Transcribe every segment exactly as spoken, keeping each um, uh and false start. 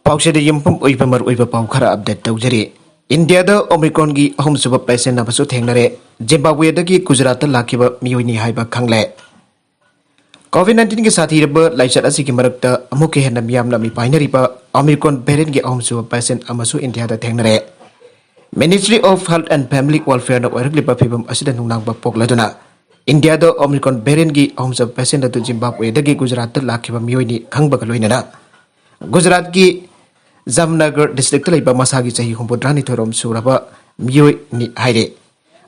ꯄꯥꯎꯁꯤꯗ ꯌꯨꯝꯐꯝ ꯑꯣꯏꯕ ꯃꯔꯨꯑꯣꯏꯕ ꯄꯥꯎ ꯈꯔ ꯑꯞꯗꯦꯠ ꯇꯧꯖꯔꯤ꯫ ꯏꯟꯗꯤꯌꯥꯗ ꯑꯣꯃꯤꯀ꯭ꯔꯣꯟꯒꯤ ꯑꯍꯨꯝꯁꯨꯕ ꯄꯦꯁꯦꯟ ꯑꯃꯁꯨ ꯊꯦꯡꯅꯔꯦ꯫ ꯖꯤꯝꯕꯥꯕ꯭ꯋꯦꯗꯒꯤ ꯒꯨꯖꯔꯥꯠꯇ ꯂꯥꯛꯈꯤꯕ ꯃꯤꯑꯣꯏꯅꯤ ꯍꯥꯏꯕ ꯈꯪꯂꯦ꯫ ꯀꯣꯚꯤꯗ ꯅꯥꯏꯟꯇꯤꯟꯒꯤ ꯁꯥꯊꯤꯔꯕ ꯂꯥꯏꯆꯠ ꯑꯁꯤꯒꯤ ꯃꯔꯛꯇ ꯑꯃꯨꯛꯀ ꯍꯦꯟꯅ ꯃꯤꯌꯥꯝꯅ ꯃꯤꯄꯥꯏꯅꯔꯤꯕ ꯑꯣꯃꯤꯀ꯭ꯔꯣꯟ ꯚꯦꯔꯤꯌꯟꯒꯤ ꯑꯍꯨꯝꯁꯨꯕ ꯄꯦꯁꯦꯟ ꯑꯃꯁꯨ ꯏꯟꯗꯤꯌꯥꯗ ꯊꯦꯡꯅꯔꯦ꯫ Ministry of Health and Family Welfareꯅ ꯑꯣꯏꯔꯛꯂꯤꯕ ꯐꯤꯕꯝ ꯑꯁꯤꯗ ꯅꯨꯡꯅꯥꯡꯕ ꯄꯣꯛꯂꯗꯨꯅ ꯏꯟꯗꯤꯌꯥꯗ ꯑꯣꯃꯤꯀ꯭ꯔꯣꯟ ꯚꯦꯔꯤꯌꯟꯒꯤ ꯑꯍꯨꯝꯁꯨꯕ ꯄꯦꯁꯦꯟ ꯑꯗꯨ ꯖꯤꯝꯕꯥꯕ꯭ꯋꯦꯗꯒꯤ ꯒꯨꯖꯔꯥꯠꯇ ꯂꯥꯛꯈꯤꯕ ꯃꯤꯑꯣꯏꯅꯤ ꯈꯪꯕꯒ ꯂꯣꯏꯅꯅ ꯒꯨꯖꯔꯥꯠꯀꯤ ꯖꯥꯝꯅꯒꯔ ꯗꯤꯁꯇ꯭ꯔꯤꯛꯇ ꯂꯩꯕ ꯃꯁꯥꯒꯤ ꯆꯍꯤ ꯍꯨꯝꯐꯨꯇꯔꯥꯅꯤꯊꯣꯏꯔꯣꯝ ꯁꯨꯔꯕ ꯃꯤꯑꯣꯏꯅꯤ ꯍꯥꯏꯔꯦ꯫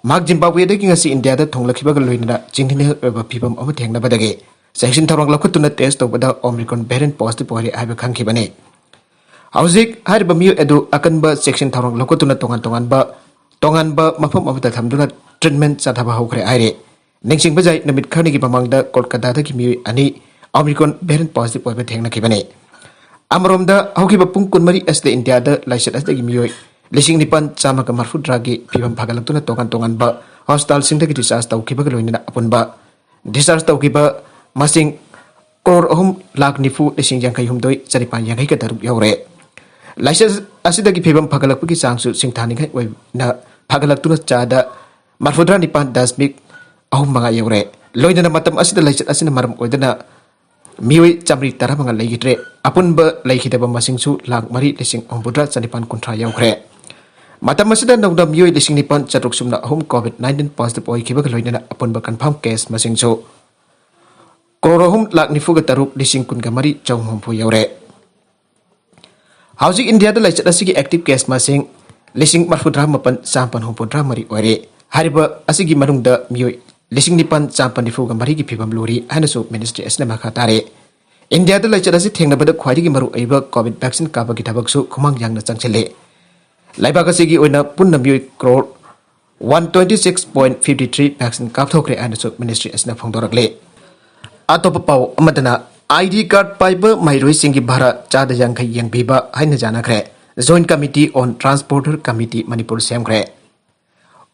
ꯃꯍꯥꯛ ꯖꯤꯝꯕꯥꯕ꯭ꯋꯦꯗꯒꯤ ꯉꯁꯤ ꯏꯟꯗꯤꯌꯥꯗ ꯊꯣꯡꯂꯛꯈꯤꯕꯒ ꯂꯣꯏꯅꯅ ꯆꯤꯡꯅꯅꯤꯡꯉꯥꯏ ꯑꯣꯏꯕ ꯐꯤꯕꯝ ꯑꯃ ꯊꯦꯡꯅꯕꯗꯒꯤ ꯆꯦꯛꯁꯤꯟ ꯊꯧꯔꯥꯡ ꯂꯧꯈꯠꯇꯨꯅ ꯇꯦꯁ ꯇꯧꯕꯗ ꯑꯣꯃꯤꯀ꯭ꯔꯣꯟ ꯚꯦꯔꯤꯌꯟ ꯄꯣꯖꯤꯇꯤꯚ ꯑꯣꯏꯔꯦ ꯍꯥꯏꯕ ꯈꯪꯈꯤꯕꯅꯤ꯫ ꯍꯧꯖꯤꯛ ꯍꯥꯏꯔꯤꯕ ꯃꯤꯑꯣꯏ ꯑꯗꯨ ꯑꯀꯟꯕ ꯆꯦꯛꯁꯤꯟ ꯊꯧꯔꯥꯡ ꯂꯧꯈꯠꯇꯨꯅ ꯇꯣꯉꯥꯟ ꯇꯣꯉꯥꯟꯕ ꯇꯣꯉꯥꯟꯕ ꯃꯐꯝ ꯑꯃꯗ ꯊꯝꯗꯨꯅ ꯇ꯭ꯔꯤꯠꯃꯦꯟ ꯆꯠꯊꯕ ꯍꯧꯈ꯭ꯔꯦ ꯍꯥꯏꯔꯤ꯫ ꯅꯤꯡꯁꯤꯡꯕ ꯌꯥꯏ, ꯅꯨꯃꯤꯠ ꯈꯔꯅꯤꯒꯤ ꯃꯃꯥꯡꯗ ꯀꯣꯜꯀꯇꯥꯗꯒꯤ ꯃꯤꯑꯣꯏ ꯑꯅꯤ ꯑꯣꯃꯤꯀ꯭ꯔꯣꯟ ꯚꯦꯔꯤꯌꯟ ꯄꯣꯖꯤꯇꯤꯚ ꯑꯣꯏꯕ ꯊꯦꯡꯅꯈꯤꯕꯅꯤ꯫ ꯑꯃꯔꯣꯝꯗ ꯍꯧꯈꯤꯕ ꯄꯨꯡ ꯀꯨꯟꯃꯔꯤ ꯑꯁꯤꯗ ꯏꯟꯗꯤꯌꯥꯗ ꯂꯥꯏꯆꯠ ꯑꯁꯤꯗꯒꯤ ꯃꯤꯑꯣꯏ ꯂꯤꯁꯤꯡ ꯅꯤꯄꯥꯟ ꯆꯥꯝꯃꯒ ꯃꯔꯐꯨꯇꯔꯥꯒꯤ ꯐꯤꯕꯝ ꯐꯒꯠꯂꯛꯇꯨꯅ ꯇꯣꯉꯥꯟ ꯇꯣꯉꯥꯟꯕ ꯍꯣꯁꯄꯤꯇꯥꯜꯁꯤꯡꯗꯒꯤ ꯗꯤꯁꯆꯥꯔꯖ ꯇꯧꯈꯤꯕꯒ ꯂꯣꯏꯅꯅ ꯑꯄꯨꯟꯕ ꯗꯤꯁꯆꯥꯔꯖ ꯇꯧꯈꯤꯕ ꯃꯁꯤꯡ ꯀ꯭ꯔꯣꯔ ꯑꯍꯨꯝ ꯂꯥꯈ ꯅꯤꯐꯨ ꯂꯤꯁꯤꯡ ꯌꯥꯡꯈꯩ ꯍꯨꯝꯗꯣꯏ ꯆꯅꯤꯄꯥꯟ ꯌꯥꯡꯈꯩꯒ ꯇꯔꯨꯛ ꯌꯧꯔꯦ꯫ ꯂꯥꯏꯆꯠ ꯑꯁꯤꯗꯒꯤ ꯐꯤꯕꯝ ꯐꯒꯠꯂꯛꯄꯒꯤ ꯆꯥꯡꯁꯨ ꯁꯤꯡꯊꯥꯅꯤꯡꯉꯥꯏ ꯑꯣꯏꯅ ꯐꯒꯠꯂꯛꯇꯨꯅ ꯆꯥꯗ ꯃꯔꯐꯨꯇꯔꯥ ꯅꯤꯄꯥꯟ ꯗꯁꯃꯤꯛ ꯑꯍꯨꯝ ꯃꯉꯥ ꯌꯧꯔꯦ꯫ ꯂꯣꯏꯅꯅ ꯃꯇꯝ ꯑꯁꯤꯗ ꯂꯥꯏꯆꯠ ꯑꯁꯤꯅ ꯃꯔꯝ ꯑꯣꯏꯗꯨꯅ ꯃꯤꯑꯣꯏ ꯆꯥꯃꯔꯤ ꯇꯔꯥꯃꯉꯥ ꯂꯩꯈꯤꯗ꯭ꯔꯦ꯫ ꯑꯄꯨꯟꯕ ꯂꯩꯈꯤꯗꯕ ꯃꯁꯤꯡꯁꯨ ꯂꯥꯈ ꯃꯔꯤ ꯂꯤꯁꯤꯡ ꯍꯨꯝꯐꯨꯇꯔꯥ ꯆꯅꯤꯄꯥꯟ ꯀꯨꯟꯊ꯭ꯔꯥ ꯌꯧꯈ꯭ꯔꯦ꯫ ꯃꯇꯝ ꯑꯁꯤꯗ ꯅꯧꯅ ꯃꯤꯑꯣꯏ ꯂꯤꯁꯤꯡ ꯅꯤꯄꯥꯟ ꯆꯥꯇ꯭ꯔꯨꯛ ꯁꯨꯞꯅ ꯑꯍꯨꯝ ꯀꯣꯚꯤꯗ ꯅꯥꯏꯟꯇꯤꯟ ꯄꯣꯖꯤꯇꯤꯚ ꯑꯣꯏꯈꯤꯕꯒ ꯂꯣꯏꯅꯅ ꯑꯄꯨꯟꯕ ꯀꯟꯐꯥꯔꯝ ꯀꯦꯁ ꯃꯁꯤꯡꯁꯨ ꯀ꯭ꯔꯣꯔ ꯑꯍꯨꯝ ꯂꯥꯈ ꯅꯤꯐꯨꯒ ꯇꯔꯨꯛ ꯂꯤꯁꯤꯡ ꯀꯨꯟꯒ ꯃꯔꯤ ꯆꯍꯨꯝ ꯍꯨꯝꯐꯨ ꯌꯧꯔꯦ꯫ ꯍꯧꯖꯤꯛ ꯏꯟꯗꯤꯌꯥꯗ ꯂꯥꯏꯆꯠ ꯑꯁꯤꯒꯤ ꯑꯦꯛꯇꯤꯚ ꯀꯦꯁ ꯃꯁꯤꯡ ꯂꯤꯁꯤꯡ ꯃꯔꯐꯨꯇꯔꯥ ꯃꯥꯄꯟ ꯆꯥꯝꯃꯥꯄꯟ ꯍꯨꯝꯐꯨꯇꯔꯥ ꯃꯔꯤ ꯑꯣꯏꯔꯦ꯫ ꯍꯥꯏꯔꯤꯕ ꯑꯁꯤꯒꯤ ꯃꯅꯨꯡꯗ ꯃꯤꯑꯣꯏ ꯂꯤꯁꯤꯡ ꯅꯤꯄꯥꯟ ꯆꯥꯝꯃꯥꯄꯟ ꯅꯤꯐꯨꯒ ꯃꯔꯤꯒꯤ ꯐꯤꯕꯝ ꯂꯨꯔꯤ ꯍꯥꯏꯅꯁꯨ ꯃꯤꯅꯤꯁꯇ꯭ꯔꯤ ꯑꯁꯤꯅ ꯃꯈꯥ ꯇꯥꯔꯦ꯫ ꯏꯟꯗꯤꯌꯥꯗ ꯂꯥꯏꯆꯠ ꯑꯁꯤ ꯊꯦꯡꯅꯕꯗ ꯈ꯭ꯋꯥꯏꯗꯒꯤ ꯃꯔꯨ ꯑꯣꯏꯕ ꯀꯣꯚꯤꯗ ꯚꯦꯛꯁꯤꯟ ꯀꯥꯞꯄꯒꯤ ꯊꯕꯛꯁꯨ ꯈꯨꯃꯥꯡ ꯌꯥꯡꯅ ꯆꯪꯁꯤꯜꯂꯤ꯫ ꯂꯩꯕꯥꯛ ꯑꯁꯤꯒꯤ ꯑꯣꯏꯅ ꯄꯨꯟꯅ ꯃꯤꯑꯣꯏ crore one twenty six point fifty three vaccine ꯀꯥꯞꯊꯣꯛꯈ꯭ꯔꯦ ꯍꯥꯏꯅꯁꯨ ꯃꯤꯅꯤꯁꯇ꯭ꯔꯤ ꯑꯁꯤꯅ ꯐꯣꯡꯗꯣꯔꯛꯂꯤ꯫ ꯑꯇꯣꯞꯄ ꯄꯥꯎ ꯑꯃꯗꯅ, ꯑꯥꯏ ꯗꯤ ꯀꯥꯔꯗ ꯄꯥꯏꯕ ꯃꯍꯩꯔꯣꯏꯁꯤꯡꯒꯤ ꯚꯥꯔꯥ ꯆꯥꯗ ꯌꯥꯡꯈꯩ ꯌꯦꯡꯕꯤꯕ ꯍꯥꯏꯅ ꯌꯥꯅꯈ꯭ꯔꯦ꯫ Joint committee on transporter committee Manipur ꯁꯦꯝꯈ꯭ꯔꯦ꯫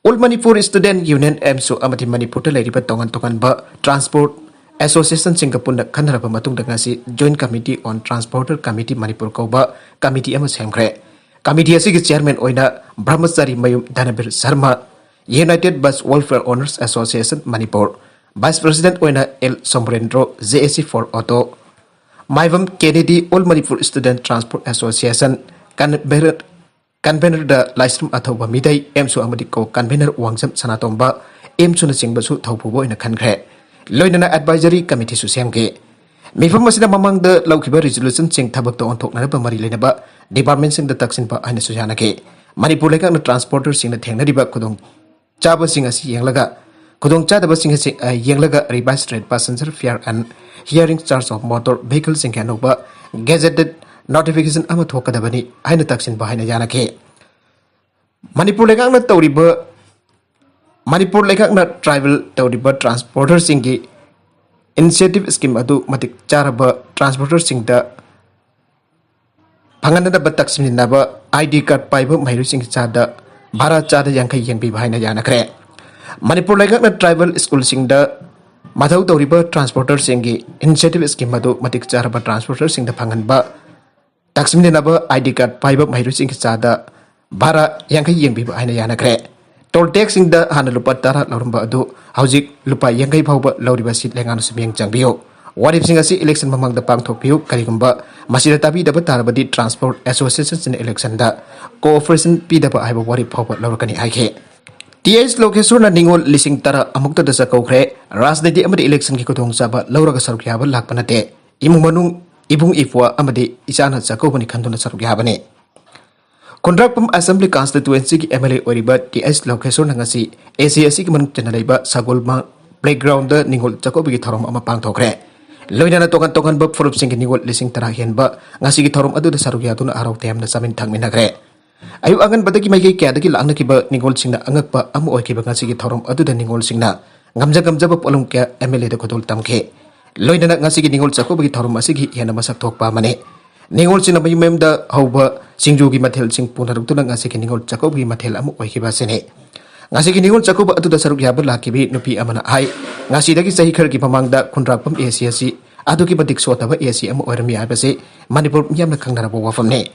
ꯑꯣꯜ ꯃꯅꯤꯄꯨꯔ ꯁ꯭ꯇꯨꯗꯦꯟꯠ ꯌꯨꯅꯤꯌꯟ, ꯑꯦꯝꯁꯨ, ꯑꯃꯗꯤ ꯃꯅꯤꯄꯨꯔꯗ ꯂꯩꯔꯤꯕ ꯇꯣꯉꯥꯟ ꯇꯣꯉꯥꯟꯕ ꯇ꯭ꯔꯥꯟꯁꯄꯣꯔꯠ ꯑꯦꯁꯣꯁꯤꯌꯦꯁꯟꯁꯤꯡꯒ ꯄꯨꯟꯅ ꯈꯟꯅꯔꯕ ꯃꯇꯨꯡꯗ ꯉꯁꯤ Joint Committee on Transporter Committee Manipur ꯀꯧꯕ ꯀꯃꯤꯇꯤ ꯑꯃ ꯁꯦꯝꯈ꯭ꯔꯦ꯫ ꯀꯃꯤꯇꯤ ꯑꯁꯤꯒꯤ ꯆꯤꯌꯔꯃꯦꯟ ꯑꯣꯏꯅ Brahmachari Mayum Dhanabir Sharma, United Bus Welfare Owners Association Manipur, vice president ꯑꯣꯏꯅ L Somendro, J A C for Auto, Maibam Kennedy, All Manipur Student Transport Association, convener ꯀꯟꯚꯦꯅꯔꯗ ꯂꯥꯏꯁ꯭ꯔꯝ ꯑꯊꯧꯕ ꯃꯤꯗꯩ, ꯑꯦꯝꯁꯨ ꯑꯃꯗꯤ ꯀꯣ ꯀꯟꯚꯦꯅꯔ ꯋꯥꯡꯖꯝ ꯁꯅꯥꯇꯣꯝꯕ, ꯑꯦꯝꯁꯨꯅꯆꯤꯡꯕꯁꯨ ꯊꯧꯄꯨꯕ ꯑꯣꯏꯅ ꯈꯟꯈ꯭ꯔꯦ꯫ ꯂꯣꯏꯅꯅ ꯑꯦꯗꯚꯥꯏꯖꯔꯤ ꯀꯃꯤꯇꯤꯁꯨ ꯁꯦꯝꯈꯤ꯫ ꯃꯤꯐꯝ ꯑꯁꯤꯗ ꯃꯃꯥꯡꯗ ꯂꯧꯈꯤꯕ ꯔꯤꯖꯣꯂꯨꯁꯟꯁꯤꯡ ꯊꯕꯛꯇ ꯑꯣꯟꯊꯣꯛꯅꯅꯕ ꯃꯔꯤ ꯂꯩꯅꯕ ꯗꯤꯄꯥꯔꯠꯃꯦꯟꯁꯤꯡꯗ ꯇꯛꯁꯤꯟꯕ ꯍꯥꯏꯅꯁꯨ ꯌꯥꯅꯈꯤ꯫ ꯃꯅꯤꯄꯨꯔ ꯂꯩꯉꯥꯛꯅ ꯇ꯭ꯔꯥꯟꯁꯄꯣꯔꯇꯔꯁꯤꯡꯅ ꯊꯦꯡꯅꯔꯤꯕ ꯈꯨꯗꯣꯡ ꯆꯥꯕꯁꯤꯡ ꯑꯁꯤ ꯌꯦꯡꯂꯒ, ꯈꯨꯗꯣꯡꯆꯥꯗꯕꯁꯤꯡ ꯑꯁꯤ, ꯑ, ꯌꯦꯡꯂꯒ Revised Rate Passenger Fare and Hearing Charge of Motor Vehicleꯁꯤꯡꯒꯤ ꯑꯅꯧꯕ gazetted notification ꯑꯃ ꯊꯣꯛꯀꯗꯕꯅꯤ ꯍꯥꯏꯅ ꯇꯛꯁꯤꯟꯕ ꯍꯥꯏꯅ ꯌꯥꯅꯈꯤ꯫ ꯃꯅꯤꯄꯨꯔ ꯂꯩꯉꯥꯛꯅ ꯇꯧꯔꯤꯕ, ꯃꯅꯤꯄꯨꯔ ꯂꯩꯉꯥꯛꯅ ꯇ꯭ꯔꯥꯏꯕꯦꯜ ꯇꯧꯔꯤꯕ ꯇ꯭ꯔꯥꯟꯁꯄꯣꯔꯇꯔꯁꯤꯡꯒꯤ ꯏꯅꯤꯁꯤꯌꯦꯇꯤꯚ ꯁ꯭ꯀꯤꯝ ꯑꯗꯨ ꯃꯇꯤꯛ ꯆꯥꯔꯕ ꯇ꯭ꯔꯥꯟꯁꯄꯣꯔꯇꯔꯁꯤꯡꯗ ꯐꯪꯍꯟꯅꯕ ꯇꯛꯁꯤꯟꯅꯕ ID card ꯄꯥꯏꯕ ꯃꯍꯩꯔꯣꯏꯁꯤꯡꯒꯤ ꯆꯥꯗ ꯚꯥꯔꯥ ꯆꯥꯗ ꯌꯥꯡꯈꯩ ꯌꯦꯡꯕꯤꯕ ꯍꯥꯏꯅ ꯌꯥꯅꯈ꯭ꯔꯦ꯫ ꯃꯅꯤꯄꯨꯔ ꯂꯩꯉꯥꯛꯅ ꯇ꯭ꯔꯥꯏꯕꯦꯜ ꯁ꯭ꯀꯨꯜꯁꯤꯡꯗ ꯃꯊꯧ ꯇꯧꯔꯤꯕ ꯇ꯭ꯔꯥꯟꯁꯄꯣꯔꯇꯔꯁꯤꯡꯒꯤ ꯏꯅꯤꯁꯤꯌꯦꯇꯤꯚ ꯁ꯭ꯀꯤꯝ ꯑꯗꯨ ꯃꯇꯤꯛ ꯆꯥꯔꯕ ꯇ꯭ꯔꯥꯟꯁꯄꯣꯔꯇꯔꯁꯤꯡꯗ ꯐꯪꯍꯟꯕ ꯇꯛꯁꯤꯟꯅꯅꯕ ID card ꯄꯥꯏꯕ ꯃꯍꯩꯔꯣꯏꯁꯤꯡꯒꯤ ꯆꯥꯗ ꯚꯥꯔꯥ ꯌꯥꯡꯈꯩ ꯌꯦꯡꯕꯤꯕ ꯍꯥꯏꯅ ꯌꯥꯅꯈ꯭ꯔꯦ꯫ ꯇꯣꯜ ꯇꯦꯛꯁꯁꯤꯡꯗ ꯍꯥꯟꯅ ꯂꯨꯄꯥ ꯇꯔꯥ ꯂꯧꯔꯝꯕ ꯑꯗꯨ ꯍꯧꯖꯤꯛ ꯂꯨꯄꯥ ꯌꯥꯡꯈꯩ ꯐꯥꯎꯕ ꯂꯧꯔꯤꯕ ꯑꯁꯤ ꯂꯩꯉꯥꯛꯅꯁꯨ ꯃꯤꯠꯌꯦꯡ ꯆꯪꯕꯤꯌꯨ꯫ ꯋꯥꯔꯦꯞꯁꯤꯡ ꯑꯁꯤ ꯏꯂꯦꯛꯁꯟ ꯃꯃꯥꯡꯗ ꯄꯥꯡꯊꯣꯛꯄꯤꯌꯨ꯫ ꯀꯔꯤꯒꯨꯝꯕ ꯃꯁꯤꯗ ꯇꯥꯕꯤꯗꯕ ꯇꯥꯔꯕꯗꯤ ꯇ꯭ꯔꯥꯟꯁꯄꯣꯔꯠ ꯑꯦꯁꯣꯁꯤꯌꯦꯁꯟꯁꯤꯡꯅ ꯏꯂꯦꯛꯁꯟꯗ ꯀꯣꯑꯣꯄꯔꯦꯁꯟ ꯄꯤꯗꯕ ꯍꯥꯏꯕ ꯋꯥꯔꯦꯞ ꯐꯥꯎꯕ ꯂꯧꯔꯛꯀꯅꯤ ꯍꯥꯏꯈꯤ꯫ ꯇꯤ ꯑꯩꯆ ꯂꯣꯀꯦꯁꯣꯔꯅ ꯅꯤꯉꯣꯜ ꯂꯤꯁꯤꯡ ꯇꯔꯥ ꯑꯃꯨꯛꯇꯗ ꯆꯥꯛꯀꯧꯈ꯭ꯔꯦ꯫ ꯔꯥꯖꯅꯤꯇꯤ ꯑꯃꯗꯤ ꯏꯂꯦꯛꯁꯟꯒꯤ ꯈꯨꯗꯣꯡꯆꯥꯕ ꯂꯧꯔꯒ ꯁꯔꯨꯛ ꯌꯥꯕ ꯂꯥꯛꯄ ꯅꯠꯇꯦ꯫ ꯏꯃꯨꯡ ꯃꯅꯨꯡ, ꯏꯕꯨꯡ ꯏꯄ꯭ꯋꯥ ꯑꯃꯗꯤ ꯏꯆꯥꯅ ꯆꯥꯛꯀꯧꯕꯅꯤ ꯈꯟꯗꯨꯅ ꯁꯔꯨꯛ ꯌꯥꯕꯅꯤ꯫ ꯈꯨꯟꯗ꯭ꯔꯥꯛꯄꯝ ꯑꯦꯁꯦꯝꯕ꯭ꯂꯤ ꯀꯟꯁꯇꯤꯇ꯭ꯋꯦꯟꯁꯤꯒꯤ MLA ꯑꯣꯏꯔꯤꯕ ꯇꯤ ꯑꯩꯆ ꯂꯣꯀꯦꯁꯣꯔꯅ ꯉꯁꯤ AC ꯑꯁꯤꯒꯤ ꯃꯅꯨꯡ ꯆꯟꯅ ꯂꯩꯕ ꯁꯒꯣꯜꯕꯥꯡ ꯄ꯭ꯂꯦꯒ꯭ꯔꯥꯎꯟꯗ ꯅꯤꯉꯣꯜ ꯆꯥꯛꯀꯧꯕꯒꯤ ꯊꯧꯔꯝ ꯑꯃ ꯄꯥꯡꯊꯣꯛꯈ꯭ꯔꯦ꯫ ꯂꯣꯏꯅꯅ ꯇꯣꯉꯥꯟ ꯇꯣꯉꯥꯟꯕ ꯐꯨꯔꯨꯞꯁꯤꯡꯒꯤ ꯅꯤꯉꯣꯜ ꯂꯤꯁꯤꯡ ꯇꯔꯥ ꯍꯦꯟꯕ ꯉꯁꯤꯒꯤ ꯊꯧꯔꯝ ꯑꯗꯨꯗ ꯁꯔꯨꯛ ꯌꯥꯗꯨꯅ ꯍꯔꯥꯎ ꯇꯌꯥꯝꯅ ꯆꯥꯃꯤꯟ ꯊꯛꯃꯤꯟꯅꯈ꯭ꯔꯦ꯫ ꯑꯌꯨꯛ ꯑꯉꯟꯕꯗꯒꯤ ꯃꯥꯏꯀꯩ ꯀꯌꯥꯗꯒꯤ ꯂꯥꯛꯅꯈꯤꯕ ꯅꯤꯉꯣꯜꯁꯤꯡꯅ ꯑꯉꯛꯄ ꯑꯃ ꯑꯣꯏꯈꯤꯕ ꯉꯁꯤꯒꯤ ꯊꯧꯔꯝ ꯑꯗꯨꯗ ꯅꯤꯉꯣꯜꯁꯤꯡꯅ ꯉꯝꯖ ꯉꯝꯖꯕ ꯄꯣꯠꯂꯨꯝ ꯀꯌꯥ MLAꯗ ꯈꯨꯗꯣꯜ ꯇꯝꯈꯤ꯫ ꯂꯣꯏꯅꯅ ꯉꯁꯤꯒꯤ ꯅꯤꯉꯣꯜ ꯆꯥꯛꯀꯧꯕꯒꯤ ꯊꯧꯔꯝ ꯑꯁꯤꯒꯤ ꯍꯦꯟꯅ ꯃꯁꯛ ꯊꯣꯛꯄ ꯑꯃꯅꯤ꯫ ꯅꯤꯉꯣꯜꯁꯤꯡꯅ ꯃꯌꯨꯝ ꯃꯌꯨꯝꯗ ꯍꯧꯕ ꯁꯤꯡꯖꯨꯒꯤ ꯃꯊꯦꯜꯁꯤꯡ ꯄꯨꯅꯔꯛꯇꯨꯅ ꯉꯁꯤꯒꯤ ꯅꯤꯉꯣꯜ ꯆꯥꯛꯀꯧꯕꯒꯤ ꯃꯊꯦꯜ ꯑꯃ ꯑꯣꯏꯈꯤꯕ ꯑꯁꯤꯅꯤ꯫ ꯉꯁꯤꯒꯤ ꯅꯤꯉꯣꯜ ꯆꯥꯛꯀꯧꯕ ꯑꯗꯨꯗ ꯁꯔꯨꯛ ꯌꯥꯕ ꯂꯥꯛꯈꯤꯕꯤ ꯅꯨꯄꯤ ꯑꯃꯅ ꯍꯥꯏ, ꯉꯁꯤꯗꯒꯤ ꯆꯍꯤ ꯈꯔꯒꯤ ꯃꯃꯥꯡꯗ ꯈꯨꯟꯗ꯭ꯔꯥꯛꯄꯝ ꯑꯦ ꯁꯤ ꯑꯁꯤ ꯑꯗꯨꯛꯀꯤ ꯃꯇꯤꯛ ꯁꯣꯠꯇꯕ ꯑꯦ ꯁꯤ ꯑꯃ ꯑꯣꯏꯔꯝꯃꯤ ꯍꯥꯏꯕꯁꯤ ꯃꯅꯤꯄꯨꯔ ꯃꯤꯌꯥꯝꯅ ꯈꯪꯅꯔꯕ ꯋꯥꯐꯝꯅꯤ꯫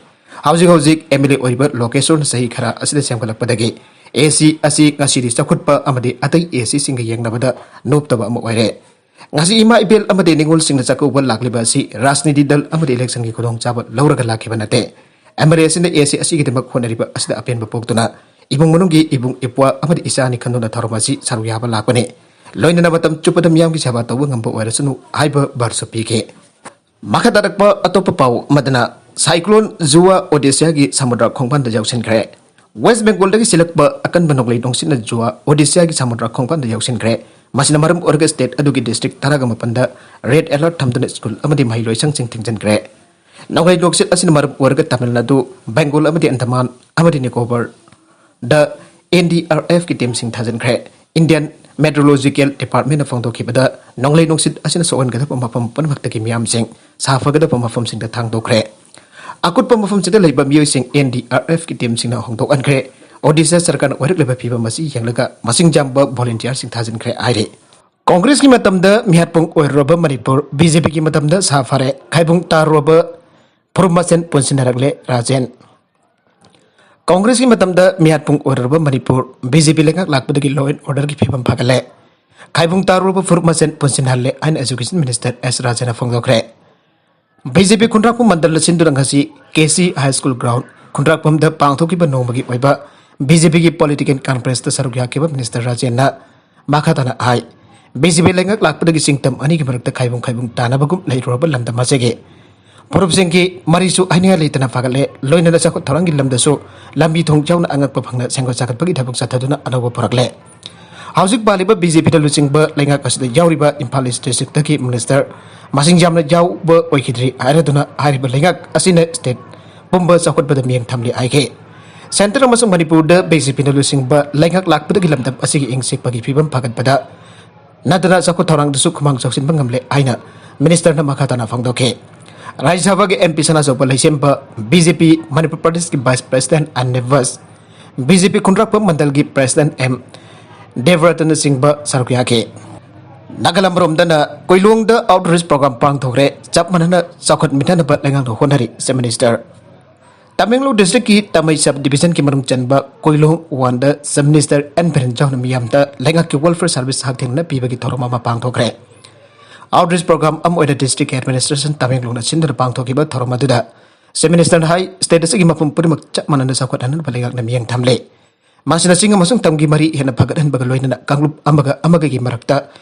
ꯍꯧꯖꯤꯛ ꯍꯧꯖꯤꯛ ꯑꯦꯝ ꯑꯦꯜ ꯑꯦ ꯑꯣꯏꯔꯤꯕ ꯂꯣꯀꯦꯁꯣꯔꯅ ꯆꯍꯤ ꯈꯔ ꯑꯁꯤꯗ ꯁꯦꯝꯒꯠꯂꯛꯄꯗꯒꯤ ꯑꯦ ꯁꯤ ꯑꯁꯤ ꯉꯁꯤꯗꯤ ꯆꯥꯎꯈꯠꯄ ꯑꯃꯗꯤ ꯑꯇꯩ ꯑꯦ ꯁꯤꯁꯤꯡꯒ ꯌꯦꯡꯅꯕꯗ ꯅꯣꯞꯇꯕ ꯑꯃ ꯑꯣꯏꯔꯦ꯫ ꯉꯁꯤ ꯏꯃꯥ ꯏꯕꯦꯜ ꯑꯃꯗꯤ ꯅꯤꯉꯣꯜꯁꯤꯡꯅ ꯆꯥꯛꯀꯧꯕ ꯂꯥꯛꯂꯤꯕ ꯑꯁꯤ ꯔꯥꯖꯅꯤꯇꯤ ꯗꯜ ꯑꯃꯗꯤ ꯏꯂꯦꯛꯁꯟꯒꯤ ꯈꯨꯗꯣꯡꯆꯥꯕ ꯂꯧꯔꯒ ꯂꯥꯛꯈꯤꯕ ꯅꯠꯇꯦ꯫ ꯑꯦꯝ ꯑꯦꯜ ꯑꯦ ꯑꯁꯤꯅ ꯑꯦ ꯁꯤ ꯑꯁꯤꯒꯤꯗꯃꯛ ꯍꯣꯠꯅꯔꯤꯕ ꯑꯁꯤꯗ ꯑꯄꯦꯟꯕ ꯄꯣꯛꯇꯨꯅ ꯏꯃꯨꯡ ꯃꯅꯨꯡꯒꯤ ꯏꯕꯨꯡ ꯏꯄ꯭ꯋꯥ ꯑꯃꯗꯤ ꯏꯆꯥꯅꯤ ꯈꯟꯗꯨꯅ ꯊꯧꯔꯝ ꯑꯁꯤ ꯁꯔꯨꯛ ꯌꯥꯕ ꯂꯥꯛꯄꯅꯤ꯫ ꯂꯣꯏꯅꯅ ꯃꯇꯝ ꯆꯨꯞꯄꯗ ꯃꯤꯌꯥꯝꯒꯤ ꯁꯦꯕꯥ ꯇꯧꯕ ꯉꯝꯕ ꯑꯣꯏꯔꯁꯅꯨ ꯍꯥꯏꯕ ꯚꯔꯁꯨ ꯄꯤꯈꯤ꯫ ꯃꯈꯥ ꯇꯥꯔꯛꯄ ꯑꯇꯣꯞꯄ ꯄꯥꯎ ꯑꯃꯗꯅ, ꯁꯥꯏꯀ꯭ꯂꯣꯟ ꯖꯨꯋꯥ ꯑꯣꯗꯤꯁꯥꯒꯤ ꯁꯃꯨꯗ꯭ꯔ ꯈꯣꯡꯕꯥꯟꯗ ꯌꯧꯁꯤꯟꯈ꯭ꯔꯦ꯫ ꯋꯦꯁ ꯕꯦꯡꯒꯣꯜꯗꯒꯤ ꯁꯤꯜꯂꯛꯄ ꯑꯀꯟꯕ ꯅꯣꯡꯂꯩ ꯅꯨꯡꯁꯤꯠꯅ ꯖꯨꯋꯥ ꯑꯣꯗꯤꯁꯥꯒꯤ ꯁꯃꯨꯗ꯭ꯔ ꯈꯣꯡꯕꯥꯟꯗ ꯌꯧꯁꯤꯟꯈ꯭ꯔꯦ꯫ ꯃꯁꯤꯅ ꯃꯔꯝ ꯑꯣꯏꯔꯒ ꯁ꯭ꯇꯦꯠ ꯑꯗꯨꯒꯤ ꯗꯤꯁꯇ꯭ꯔꯤꯛ ꯇꯔꯥꯒ ꯃꯥꯄꯟꯗ ꯔꯦꯗ ꯑꯦꯂꯔꯠ ꯊꯝꯗꯨꯅ ꯁ꯭ꯀꯨꯜ ꯑꯃꯗꯤ ꯃꯍꯩꯂꯣꯏꯁꯪꯁꯤꯡ ꯊꯤꯡꯖꯤꯟꯈ꯭ꯔꯦ꯫ ꯅꯣꯡꯂꯩ ꯅꯨꯡꯁꯤꯠ ꯑꯁꯤꯅ ꯃꯔꯝ ꯑꯣꯏꯔꯒ ꯇꯥꯃꯤꯜ ꯅꯥꯗꯨ, ꯕꯦꯡꯒꯣꯜ ꯑꯃꯗꯤ ꯑꯟꯗꯃꯥꯟ ꯑꯃꯗꯤ ꯅꯤꯀꯣꯕꯔꯗ N D R ꯑꯦꯐꯀꯤ ꯇꯤꯝꯁꯤꯡ ꯊꯥꯖꯤꯟꯈ꯭ꯔꯦ꯫ Indian meteorological ꯗꯤꯄꯥꯔꯠꯃꯦꯟꯅ ꯐꯣꯡꯗꯣꯛꯈꯤꯕꯗ, ꯅꯣꯡꯂꯩ ꯅꯨꯡꯁꯤꯠ ꯑꯁꯤꯅ ꯁꯣꯛꯍꯟꯒꯗꯕ ꯃꯐꯝ ꯄꯨꯝꯅꯃꯛꯇꯒꯤ ꯃꯤꯌꯥꯝꯁꯤꯡ ꯁꯥꯐꯒꯗꯕ ꯃꯐꯝꯁꯤꯡꯗ ꯊꯥꯡꯗꯣꯛꯈ꯭ꯔꯦ꯫ ꯑꯀꯨꯠꯄ ꯃꯐꯝꯁꯤꯗ ꯂꯩꯕ ꯃꯤꯑꯣꯏꯁꯤꯡ ꯑꯦꯟ ꯗꯤ ꯑꯥꯔ ꯑꯦꯐꯀꯤ ꯇꯤꯝꯁꯤꯡꯅ ꯍꯣꯡꯗꯣꯛꯍꯟꯈ꯭ꯔꯦ꯫ ꯑꯣꯗꯤꯁꯥ ꯁꯔꯀꯥꯔꯅ ꯑꯣꯏꯔꯛꯂꯤꯕ ꯐꯤꯕꯝ ꯑꯁꯤ ꯌꯦꯡꯂꯒ ꯃꯁꯤꯡ ꯌꯥꯝꯕ ꯚꯣꯂꯨꯟꯇꯤꯌꯥꯔꯁꯤꯡ ꯊꯥꯖꯤꯟꯈ꯭ꯔꯦ ꯍꯥꯏꯔꯤ꯫ ꯀꯣꯡꯒ꯭ꯔꯦꯁꯀꯤ ꯃꯇꯝꯗ ꯃꯤꯍꯥꯠꯄꯨꯡ ꯑꯣꯏꯔꯨꯔꯕ ꯃꯅꯤꯄꯨꯔ, ꯕꯤ ꯖꯦ ꯄꯤꯒꯤ ꯃꯇꯝꯗ ꯁꯥ ꯐꯔꯦ, ꯈꯥꯏꯕꯨꯡ ꯇꯥꯔꯨꯔꯕ ꯐꯨꯔꯨꯞ ꯃꯁꯦꯟ ꯄꯨꯟꯁꯤꯟꯅꯔꯛꯂꯦ, ꯔꯥꯖꯦꯟ꯫ ꯀꯣꯡꯒ꯭ꯔꯦꯁꯀꯤ ꯃꯇꯝꯗ ꯃꯤꯍꯥꯠꯄꯨꯡ ꯑꯣꯏꯔꯨꯔꯕ ꯃꯅꯤꯄꯨꯔ, ꯕꯤ ꯖꯦ ꯄꯤ ꯂꯩꯉꯥꯛ ꯂꯥꯛꯄꯗꯒꯤ law and orderꯒꯤ ꯐꯤꯕꯝ ꯐꯒꯠꯂꯦ, ꯈꯥꯏꯕꯨꯡ ꯇꯥꯔꯨꯔꯕ ꯐꯨꯔꯨꯞ ꯃꯁꯦꯟ ꯄꯨꯟꯁꯤꯟꯍꯜꯂꯦ ꯍꯥꯏꯅ Education Minister ꯑꯦꯁ ꯔꯥꯖꯦꯟꯅ ꯐꯣꯡꯗꯣꯛꯈ꯭ꯔꯦ꯫ ꯕꯤ ꯖꯦ ꯄꯤ ꯈꯨꯟꯗ꯭ꯔꯥꯛꯄꯝ ꯃꯟꯗꯜꯗ ꯁꯤꯟꯗꯨꯅ ꯉꯁꯤ K C high school ground ꯈꯨꯟꯗ꯭ꯔꯥꯛꯄꯝꯗ ꯄꯥꯡꯊꯣꯛꯈꯤꯕ ꯅꯣꯡꯃꯒꯤ ꯑꯣꯏꯕ ꯕꯤ ꯖꯦ ꯄꯤꯒꯤ ꯄꯣꯂꯤꯇꯤꯀꯦꯜ ꯀꯟꯐ꯭ꯔꯦꯟꯁꯇ ꯁꯔꯨꯛ ꯌꯥꯈꯤꯕ ꯃꯤꯅꯤꯁꯇꯔ ꯔꯥꯖꯦꯟꯅ ꯃꯈꯥ ꯇꯥꯅ ꯍꯥꯏ, ꯕꯤ ꯖꯦ ꯄꯤ ꯂꯩꯉꯥꯛ ꯂꯥꯛꯄꯗꯒꯤ ꯁꯤꯡꯇꯝ ꯑꯅꯤꯒꯤ ꯃꯔꯛꯇ ꯈꯥꯏꯕꯨꯡ ꯈꯥꯏꯕꯨꯡ ꯇꯥꯅꯕꯒꯨꯝ ꯂꯩꯔꯨꯔꯕ ꯂꯝꯗꯝ ꯑꯁꯤꯒꯤ ꯐꯨꯔꯨꯞꯁꯤꯡꯒꯤ ꯃꯔꯤꯁꯨ ꯍꯥꯏꯅꯤꯡꯉꯥꯏ ꯂꯩꯇꯅ ꯐꯒꯠꯂꯦ꯫ ꯂꯣꯏꯅꯅ ꯆꯥꯎꯈꯠ ꯊꯧꯔꯥꯡꯒꯤ ꯂꯝꯗꯁꯨ ꯂꯝꯕꯤ ꯊꯣꯡ ꯌꯥꯎꯅ ꯑꯉꯛꯄ ꯐꯪꯅ ꯁꯦꯝꯒꯠ ꯁꯥꯒꯠꯄꯒꯤ ꯊꯕꯛ ꯆꯠꯊꯗꯨꯅ ꯑꯅꯧꯕ ꯄꯨꯔꯛꯂꯦ꯫ ꯍꯧꯖꯤꯛ ꯄꯥꯜꯂꯤꯕ ꯕꯤ ꯖꯦ ꯄꯤꯅ ꯂꯨꯆꯤꯡꯕ ꯂꯩꯉꯥꯛ ꯑꯁꯤꯗ ꯌꯥꯎꯔꯤꯕ ꯏꯝꯐꯥꯜ ꯏꯁ ꯗꯤꯁꯇ꯭ꯔꯤꯛꯇꯒꯤ ꯃꯤꯅꯤꯁꯇꯔ ꯃꯁꯤꯡ ꯌꯥꯝꯅ ꯌꯥꯎꯕ ꯑꯣꯏꯈꯤꯗ꯭ꯔꯤ ꯍꯥꯏꯔꯗꯨꯅ ꯍꯥꯏꯔꯤꯕ ꯂꯩꯉꯥꯛ ꯑꯁꯤꯅ ꯁ꯭ꯇꯦꯠ ꯄꯨꯝꯕ ꯆꯥꯎꯈꯠꯄꯗ ꯃꯤꯠꯌꯦꯡ ꯊꯝꯂꯤ ꯍꯥꯏꯈꯤ꯫ ꯁꯦꯟꯇꯔ ꯑꯃꯁꯨꯡ ꯃꯅꯤꯄꯨꯔꯗ ꯕꯤ ꯖꯦ ꯄꯤꯅ ꯂꯨꯆꯤꯡꯕ ꯂꯩꯉꯥꯛ ꯂꯥꯛꯄꯗꯒꯤ ꯂꯝꯗꯝ ꯑꯁꯤꯒꯤ ꯏꯪ ꯆꯤꯛꯄꯒꯤ ꯐꯤꯕꯝ ꯐꯒꯠꯄꯗ ꯅꯠꯇꯅ ꯆꯥꯎꯈꯠ ꯊꯧꯔꯥꯡꯗꯁꯨ ꯈꯨꯃꯥꯡ ꯆꯥꯎꯁꯤꯟꯕ ꯉꯝꯂꯦ ꯍꯥꯏꯅ ꯃꯤꯅꯤꯁꯇꯔꯅ ꯃꯈꯥ ꯇꯥꯅ ꯐꯣꯡꯗꯣꯛꯈꯤ꯫ ꯔꯥꯖ꯭ꯌ ꯁꯚꯥꯒꯤ ꯑꯦꯝ ꯄꯤ ꯁꯅꯥꯆꯧꯕ Leishemba, B J P Manipur ꯄ꯭ꯔꯗꯦꯁꯀꯤ vice president N Nibas, B J P Khundrakpam ꯃꯟꯗꯜꯒꯤ ꯄ꯭ꯔꯦꯁꯤꯗꯦꯟꯠ ꯑꯦꯝ ꯗꯦꯕꯔꯇꯟꯅꯆꯤꯡꯕ ꯁꯔꯨꯛ ꯌꯥꯈꯤ꯫ ꯅꯥꯒꯥꯂꯥꯟꯗ ꯀꯨꯏꯂꯣꯡꯗ ꯑꯥꯎꯠꯔꯤꯆ ꯄ꯭ꯔꯣꯒ꯭ꯔꯥꯝ ꯄꯥꯡꯊꯣꯛꯈ꯭ꯔꯦ꯫ ꯆꯞ ꯃꯥꯟꯅꯅ ꯆꯥꯎꯈꯠꯃꯤꯟꯅꯅꯕ ꯂꯩꯉꯥꯛꯅ ꯍꯣꯠꯅꯔꯤ, ꯆꯤꯐ ꯃꯤꯅꯤꯁꯇꯔ꯫ ꯇꯃꯦꯡꯂꯣꯡ ꯗꯤꯁꯇ꯭ꯔꯤꯛꯀꯤ ꯇꯥꯃꯩ ꯁꯕ ꯗꯤꯕꯤꯖꯟꯒꯤ ꯃꯅꯨꯡ ꯆꯟꯕ ꯀꯣꯏꯂꯣꯡ ꯋꯥꯟꯗ ꯆꯤꯐ ꯃꯤꯅꯤꯁꯇꯔ ꯑꯦꯟ ꯕꯤꯔꯦꯟ ꯖꯥꯎꯅ ꯃꯤꯌꯥꯝꯗ ꯂꯩꯉꯥꯛꯀꯤ ꯋꯦꯜꯐꯤꯌꯔ ꯁꯥꯔꯚꯤꯁ ꯍꯛꯊꯦꯡꯅꯅ ꯄꯤꯕꯒꯤ ꯊꯧꯔꯝ ꯑꯃ ꯄꯥꯡꯊꯣꯛꯈ꯭ꯔꯦ꯫ ꯑꯥꯎꯠꯔꯤꯆ ꯄ꯭ꯔꯣꯒ꯭ꯔꯥꯝ ꯑꯃ ꯑꯣꯏꯅ ꯗꯤꯁꯇ꯭ꯔꯤꯛ ꯑꯦꯗꯃꯤꯅꯤꯁꯇ꯭ꯔꯦꯁꯟ ꯇꯃꯦꯡꯂꯣꯡꯅ ꯁꯤꯟꯗꯨꯅ ꯄꯥꯡꯊꯣꯛꯈꯤꯕ ꯊꯧꯔꯝ ꯑꯗꯨꯗ ꯆꯤꯐ ꯃꯤꯅꯤꯁꯇꯔꯅ ꯍꯥꯏ, ꯁ꯭ꯇꯦꯠ ꯑꯁꯤꯒꯤ ꯃꯐꯝ ꯄꯨꯝꯅꯃꯛ ꯆꯞ ꯃꯥꯟꯅꯅ ꯆꯥꯎꯈꯠꯍꯟꯅꯕ ꯂꯩꯉꯥꯛꯅ ꯃꯤꯠꯌꯦꯡ ꯊꯝꯂꯤ꯫ ꯃꯁꯤꯅ ꯆꯤꯡ ꯑꯃꯁꯨꯡ ꯇꯝꯒꯤ ꯃꯔꯤ ꯍꯦꯟꯅ ꯐꯒꯠꯍꯟꯕꯒ ꯂꯣꯏꯅꯅ ꯀꯥꯡꯂꯨꯞ ꯑꯃꯒ ꯑꯃꯒꯒꯤ ꯃꯔꯛꯇ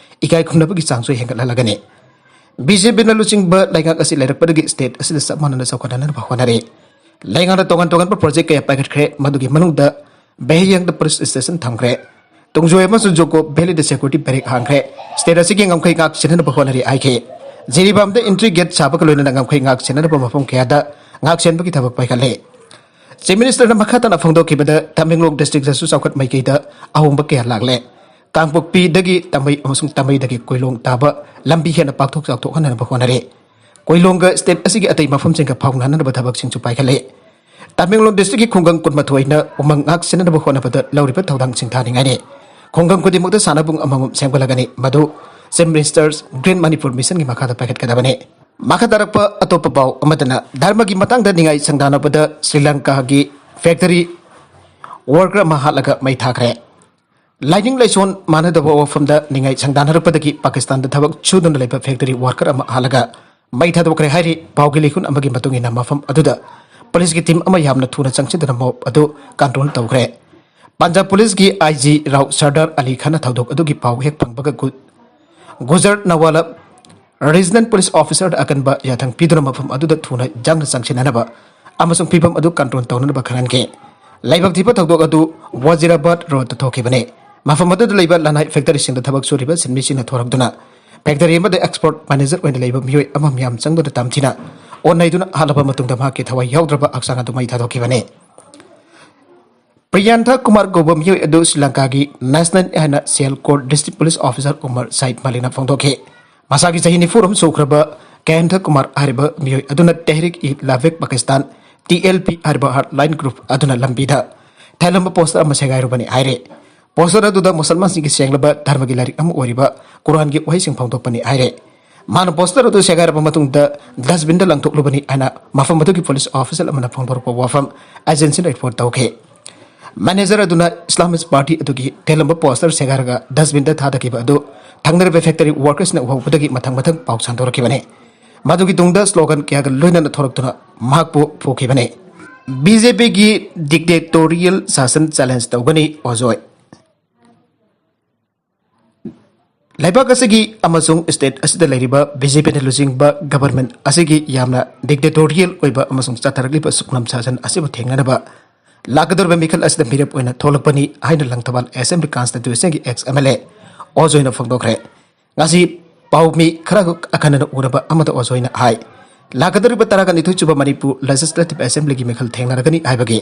ꯏꯀꯥꯏ ꯈꯨꯝꯅꯕꯒꯤ ꯆꯥꯡꯁꯨ ꯍꯦꯟꯒꯠꯍꯜꯂꯒꯅꯤ꯫ ꯕꯤ ꯖꯦ ꯄꯤꯅ ꯂꯨꯆꯤꯡꯕ ꯂꯩꯉꯥꯛ ꯑꯁꯤ ꯂꯩꯔꯛꯄꯗꯒꯤ ꯁ꯭ꯇꯦꯠ ꯑꯁꯤꯗ ꯆꯞ ꯃꯥꯟꯅꯅ ꯆꯥꯎꯈꯠꯍꯟꯅꯕ ꯍꯣꯠꯅꯔꯤ꯫ ꯂꯩꯉꯥꯛꯅ ꯇꯣꯉꯥꯟ ꯇꯣꯉꯥꯟꯕ ꯄ꯭ꯔꯣꯖꯦꯛ ꯀꯌꯥ ꯄꯥꯏꯈꯠꯈ꯭ꯔꯦ, ꯃꯗꯨꯒꯤ ꯃꯅꯨꯡꯗ ꯚꯦꯍꯤꯌꯥꯡꯗ ꯄꯨꯂꯤꯁ ꯁ꯭ꯇꯦꯁꯟ ꯊꯝꯈ꯭ꯔꯦ꯫ ꯇꯨꯡꯖꯣꯏ ꯑꯃꯁꯨꯡ ꯖꯣꯀꯣ ꯚꯦꯂꯤꯗ ꯁꯦꯀ꯭ꯌꯨꯔꯤꯇꯤ ꯕꯦꯔꯦꯛ ꯍꯥꯡꯈ꯭ꯔꯦ꯫ ꯁ꯭ꯇꯦꯠ ꯑꯁꯤꯒꯤ ꯉꯝꯈꯩ ꯉꯥꯛ ꯁꯦꯟꯅꯅꯕ ꯍꯣꯠꯅꯔꯤ ꯍꯥꯏꯈꯤ꯫ ꯖꯤꯔꯤꯕꯥꯝꯗ ꯑꯦꯟꯇ꯭ꯔꯤ ꯒꯦꯠ ꯁꯥꯕꯒ ꯂꯣꯏꯅꯅ ꯉꯝꯈꯩ ꯉꯥꯛ ꯁꯦꯟꯅꯅꯕ ꯃꯐꯝ ꯀꯌꯥꯗ ꯉꯥꯛ ꯁꯦꯟꯕꯒꯤ ꯊꯕꯛ ꯄꯥꯏꯈꯠꯂꯦ꯫ ꯆꯤꯐ ꯃꯤꯅꯤꯁꯇꯔꯅ ꯃꯈꯥ ꯇꯥꯅ ꯐꯣꯡꯗꯣꯛꯈꯤꯕꯗ, ꯇꯃꯦꯡꯂꯣꯡ ꯗꯤꯁꯇ꯭ꯔꯤꯛꯇꯁꯨ ꯆꯥꯎꯈꯠ ꯃꯥꯏꯀꯩꯗ ꯑꯍꯣꯡꯕ ꯀꯌꯥ ꯂꯥꯛꯂꯦ꯫ ꯀꯥꯡꯄꯣꯛꯄꯤꯗꯒꯤ ꯇꯥꯃꯩ ꯑꯃꯁꯨꯡ ꯇꯥꯃꯩꯗꯒꯤ ꯀꯣꯏꯂꯣꯡ ꯇꯥꯕ ꯂꯝꯕꯤ ꯍꯦꯟꯅ ꯄꯥꯛꯊꯣꯛ ꯆꯥꯎꯊꯣꯛꯍꯟꯅꯕ ꯍꯣꯠꯅꯔꯦ꯫ ꯀꯣꯏꯂꯣꯡꯒ ꯁ꯭ꯇꯦꯠ ꯑꯁꯤꯒꯤ ꯑꯇꯩ ꯃꯐꯝꯁꯤꯡꯒ ꯐꯥꯎꯅꯍꯟꯅꯕ ꯊꯕꯛꯁꯤꯡꯁꯨ ꯄꯥꯏꯈꯠꯂꯦ꯫ ꯇꯃꯦꯡꯂꯣꯡ ꯗꯤꯁꯇ꯭ꯔꯤꯛꯀꯤ ꯈꯨꯡꯒꯪ ꯀꯨꯟꯃꯥꯊꯣꯏꯅ ꯎꯃꯪ ꯉꯥꯛ ꯁꯦꯟꯅꯅꯕ ꯍꯣꯠꯅꯕꯗ ꯂꯧꯔꯤꯕ ꯊꯧꯗꯥꯡꯁꯤꯡ ꯊꯥꯅꯤꯡꯉꯥꯏꯅꯤ꯫ ꯈꯨꯡꯒꯪ ꯈꯨꯗꯤꯡꯃꯛꯇ ꯁꯥꯟꯅꯕꯨꯡ ꯑꯃꯃꯝ ꯁꯦꯝꯒꯠꯂꯒꯅꯤ, ꯃꯗꯨ ꯆꯤꯐ ꯃꯤꯅꯤꯁꯇꯔ ꯒ꯭ꯔꯤꯟ ꯃꯅꯤꯄꯨꯔ ꯃꯤꯁꯟꯒꯤ ꯃꯈꯥꯗ ꯄꯥꯏꯈꯠꯀꯗꯕꯅꯤ꯫ ꯃꯈꯥ ꯇꯥꯔꯛꯄ ꯑꯇꯣꯞꯄ ꯄꯥꯎ ꯑꯃꯗꯅ, ꯙꯔꯃꯒꯤ ꯃꯇꯥꯡꯗ ꯅꯤꯡꯉꯥꯏ ꯁꯪꯗꯥꯅꯕꯗ ꯁ꯭ꯔꯤ ꯂꯪꯀꯥꯒꯤ ꯐꯦꯛꯇꯔꯤ ꯋꯥꯔꯀꯔ ꯑꯃ ꯍꯥꯠꯂꯒ ꯃꯩ ꯊꯥꯈ꯭ꯔꯦ꯫ ꯂꯥꯏꯅꯤꯡ ꯂꯥꯏꯁꯣꯟ ꯃꯥꯟꯅꯗꯕ ꯋꯥꯐꯝꯗ ꯅꯤꯡꯉꯥꯏ ꯁꯪꯗꯥꯅꯔꯛꯄꯗꯒꯤ ꯄꯥꯀꯤꯁꯇꯥꯟꯗ ꯊꯕꯛ ꯁꯨꯗꯨꯅ ꯂꯩꯕ ꯐꯦꯛꯇꯔꯤ ꯋꯥꯔꯀꯔ ꯑꯃ ꯍꯥꯠꯂꯒ ꯃꯩ ꯊꯥꯗꯣꯛꯈ꯭ꯔꯦ ꯍꯥꯏꯔꯤ ꯄꯥꯎꯒꯤ ꯂꯤꯈꯨꯟ ꯑꯃꯒꯤ ꯃꯇꯨꯡ ꯏꯟꯅ꯫ ꯃꯐꯝ ꯑꯗꯨꯗ ꯄꯨꯂꯤꯁꯀꯤ ꯇꯤꯝ ꯑꯃ ꯌꯥꯝꯅ ꯊꯨꯅ ꯆꯪꯁꯤꯟꯗꯨꯅ ꯃꯣꯞ ꯑꯗꯨ ꯀꯟꯇ꯭ꯔꯣꯜ ꯇꯧꯈ꯭ꯔꯦ꯫ ꯄꯟꯖꯥꯕ ꯄꯨꯂꯤꯁꯀꯤ ꯑꯥꯏ ꯖꯤ ꯔꯥꯎ ꯁꯔꯗꯥꯔ ꯑꯂꯤ ꯈꯥꯟꯅ ꯊꯧꯗꯣꯛ ꯑꯗꯨꯒꯤ ꯄꯥꯎ ꯍꯦꯛ ꯐꯪꯕꯒ ꯒꯨ-, ꯒꯨꯖꯔꯅꯋꯥꯂꯥ ꯔꯤꯖꯅꯦꯜ ꯄꯨꯂꯤꯁ ꯑꯣꯐꯤꯁꯔꯗ ꯑꯀꯟꯕ ꯌꯥꯊꯪ ꯄꯤꯗꯨꯅ ꯃꯐꯝ ꯑꯗꯨꯗ ꯊꯨꯅ ꯌꯥꯡꯅ ꯆꯪꯁꯤꯟꯅꯅꯕ ꯑꯃꯁꯨꯡ ꯐꯤꯚꯝ ꯑꯗꯨ ꯀꯟꯇ꯭ꯔꯣꯜ ꯇꯧꯅꯅꯕ ꯈꯪꯍꯟꯈꯤ꯫ ꯂꯥꯏꯕꯛ ꯊꯤꯕ ꯊꯧꯗꯣꯛ ꯑꯗꯨ ꯋꯥꯖꯤꯔꯥꯕꯥꯗ ꯔꯣꯗꯇ ꯊꯣꯛꯈꯤꯕꯅꯤ꯫ ꯃꯐꯝ ꯑꯗꯨꯗ ꯂꯩꯕ ꯂꯅꯥꯏ ꯐꯦꯛꯇꯔꯤꯁꯤꯡꯗ ꯊꯕꯛ ꯁꯨꯔꯤꯕ ꯁꯤꯟꯃꯤꯁꯤꯡꯅ ꯊꯣꯔꯛꯇꯨꯅ ꯐꯦꯛꯇꯔꯤ ꯑꯃꯗ ꯑꯦꯛꯁꯄꯣꯔꯠ ꯃꯦꯅꯦꯖꯔ ꯑꯣꯏꯅ ꯂꯩꯕ ꯃꯤꯑꯣꯏ ꯑꯃ ꯃꯤꯌꯥꯝ ꯆꯪꯗꯨꯅ ꯇꯝꯊꯤꯅ ꯑꯣꯠ ꯅꯩꯗꯨꯅ ꯍꯥꯠꯂꯕ ꯃꯇꯨꯡꯗ ꯃꯍꯥꯛꯀꯤ ꯊꯋꯥꯏ ꯌꯥꯎꯗ꯭ꯔꯕ ꯍꯛꯆꯥꯡ ꯑꯗꯨ ꯃꯩ ꯊꯥꯗꯣꯛꯈꯤꯕꯅꯤ꯫ ꯄ꯭ꯔꯤꯌꯥꯟꯊ ꯀꯨꯃꯥꯔ ꯀꯧꯕ ꯃꯤꯑꯣꯏ ꯑꯗꯨ ꯁ꯭ꯔꯤ ꯂꯪꯀꯥꯒꯤ ꯅꯦꯁꯅꯦꯜ ꯍꯥꯏꯅ ꯁꯤꯌꯥꯜꯀꯣꯠ ꯗꯤꯁꯇ꯭ꯔꯤꯛ ꯄꯨꯂꯤꯁ ꯑꯣꯐꯤꯁꯥꯔ ꯎꯃꯔ ꯁꯥꯏꯗ ꯃꯥꯂꯤꯛꯅ ꯐꯣꯡꯗꯣꯛꯈꯤ꯫ ꯃꯁꯥꯒꯤ ꯆꯍꯤ ꯅꯤꯐꯨ ꯑꯍꯨꯝ ꯁꯨꯈ꯭ꯔꯕ ꯀꯦꯍꯟꯊ ꯀꯨꯃꯥꯔ ꯍꯥꯏꯔꯤꯕ ꯃꯤꯑꯣꯏ ꯑꯗꯨꯅ ꯇꯦꯍ꯭ꯔꯤꯛ E ꯂꯥꯕꯦꯛ Pakistan, T L P, ꯍꯥꯏꯔꯤꯕ ꯍꯥꯔꯠꯂꯥꯏꯟ ꯒ꯭ꯔꯨꯞ ꯑꯗꯨꯅ ꯂꯝꯕꯤꯗ ꯊꯦꯠꯂꯝꯕ ꯄꯣꯁꯇꯔ ꯑꯃ ꯁꯦꯒꯥꯏꯔꯨꯕꯅꯤ ꯍꯥꯏꯔꯦ꯫ ꯄꯣꯁꯇꯔ ꯑꯗꯨꯗ ꯃꯨꯁꯜꯃꯥꯟꯁꯤꯡꯒꯤ ꯁꯦꯡꯂꯕ ꯙꯔꯃꯒꯤ ꯂꯥꯏꯔꯤꯛ ꯑꯃ ꯑꯣꯏꯔꯤꯕ ꯀꯨꯔꯥꯟꯒꯤ ꯋꯥꯍꯩꯁꯤꯡ ꯐꯣꯡꯗꯣꯛꯄꯅꯤ ꯍꯥꯏꯔꯦ꯫ ꯃꯥꯅ ꯄꯣꯁꯇꯔ ꯑꯗꯨ ꯁꯦꯒꯥꯏꯔꯕ ꯃꯇꯨꯡꯗ ꯗꯁꯕꯤꯟꯗ ꯂꯪꯊꯣꯛꯂꯨꯕꯅꯤ ꯍꯥꯏꯅ ꯃꯐꯝ ꯑꯗꯨꯒꯤ ꯄꯨꯂꯤꯁ ꯑꯣꯐꯤꯁꯤꯌꯦꯜ ꯑꯃꯅ ꯐꯣꯡꯗꯣꯔꯛꯄ ꯋꯥꯐꯝ ꯑꯦꯖꯦꯟꯁꯤꯅ ꯔꯤꯄꯣꯔꯠ ꯇꯧꯈꯤ꯫ ꯃꯦꯅꯦꯖꯔ ꯑꯗꯨꯅ ꯏꯁꯂꯥꯃꯤꯁ ꯄꯥꯔꯇꯤ ꯑꯗꯨꯒꯤ ꯊꯦꯠꯂꯝꯕ ꯄꯣꯁꯇꯔ ꯁꯦꯒꯥꯏꯔꯒ ꯗꯁꯕꯤꯟꯗ ꯊꯥꯗꯈꯤꯕ ꯑꯗꯨ ꯊꯪꯅꯔꯤꯕ ꯐꯦꯛꯇꯔꯤ ꯋꯥꯔꯀꯔꯁꯅ ꯎꯍꯧꯕꯗꯒꯤ ꯃꯊꯪ ꯃꯊꯪ ꯄꯥꯎ ꯁꯟꯗꯣꯔꯛꯈꯤꯕꯅꯤ꯫ ꯃꯗꯨꯒꯤ ꯇꯨꯡꯗ ꯁ꯭ꯂꯣꯒꯟ ꯀꯌꯥꯒ ꯂꯣꯏꯅꯅ ꯊꯣꯔꯛꯇꯨꯅ ꯃꯍꯥꯛꯄꯨ ꯐꯨꯈꯤꯕꯅꯤ꯫ ꯕꯤ ꯖꯦ ꯄꯤꯒꯤ ꯗꯤꯛꯇꯦꯇꯣꯔꯤꯌꯦꯜ ꯁꯥꯁꯟ ꯆꯦꯂꯦꯟꯖ ꯇꯧꯒꯅꯤ ꯑꯣꯖꯣꯏ꯫ ꯂꯩꯕꯥꯛ ꯑꯁꯤꯒꯤ ꯑꯃꯁꯨꯡ ꯁ꯭ꯇꯦꯠ ꯑꯁꯤꯗ ꯂꯩꯔꯤꯕ ꯕꯤ ꯖꯦ ꯄꯤꯅ ꯂꯨꯆꯤꯡꯕ ꯒꯕꯔꯟꯃꯦꯟꯠ ꯑꯁꯤꯒꯤ ꯌꯥꯝꯅ ꯗꯤꯛꯇꯦꯇꯣꯔꯤꯌꯦꯜ ꯑꯣꯏꯕ ꯑꯃꯁꯨꯡ ꯆꯠꯊꯔꯛꯂꯤꯕ ꯁꯨꯛꯅꯝ ꯁꯥꯁꯟ ꯑꯁꯤꯕꯨ ꯊꯦꯡꯅꯅꯕ ꯂꯥꯛꯀꯗꯧꯔꯤꯕ ꯃꯤꯈꯜ ꯑꯁꯤꯗ ꯃꯤꯔꯦꯞ ꯑꯣꯏꯅ ꯊꯣꯛꯂꯛꯄꯅꯤ ꯍꯥꯏꯅ ꯂꯪꯊꯕꯥꯜ ꯑꯦꯁꯦꯝꯕ꯭ꯂꯤ ꯀꯟꯁꯇꯤꯇ꯭ꯌꯨꯟꯁꯤꯒꯤ ꯑꯦꯛꯁ ꯑꯦꯝ ꯑꯦꯜ ꯑꯦ ꯑꯣꯖꯣꯏꯅ ꯐꯣꯡꯗꯣꯛꯈ꯭ꯔꯦ꯫ ꯉꯁꯤ ꯄꯥꯎꯃꯤ ꯈꯔ ꯑꯈꯟꯅꯅ ꯎꯔꯕ ꯑꯃꯗ ꯑꯣꯖꯣꯏꯅ ꯍꯥꯏ, ꯂꯥꯛꯀꯗꯧꯔꯤꯕ ꯇꯔꯥꯒ ꯅꯤꯊꯣꯏ ꯁꯨꯕ ꯃꯅꯤꯄꯨꯔ ꯂꯦꯖꯤꯁꯂꯦꯇꯤꯚ ꯑꯦꯁꯦꯝꯕ꯭ꯂꯤꯒꯤ ꯃꯤꯈꯜ ꯊꯦꯡꯅꯔꯒꯅꯤ ꯍꯥꯏꯕꯒꯤ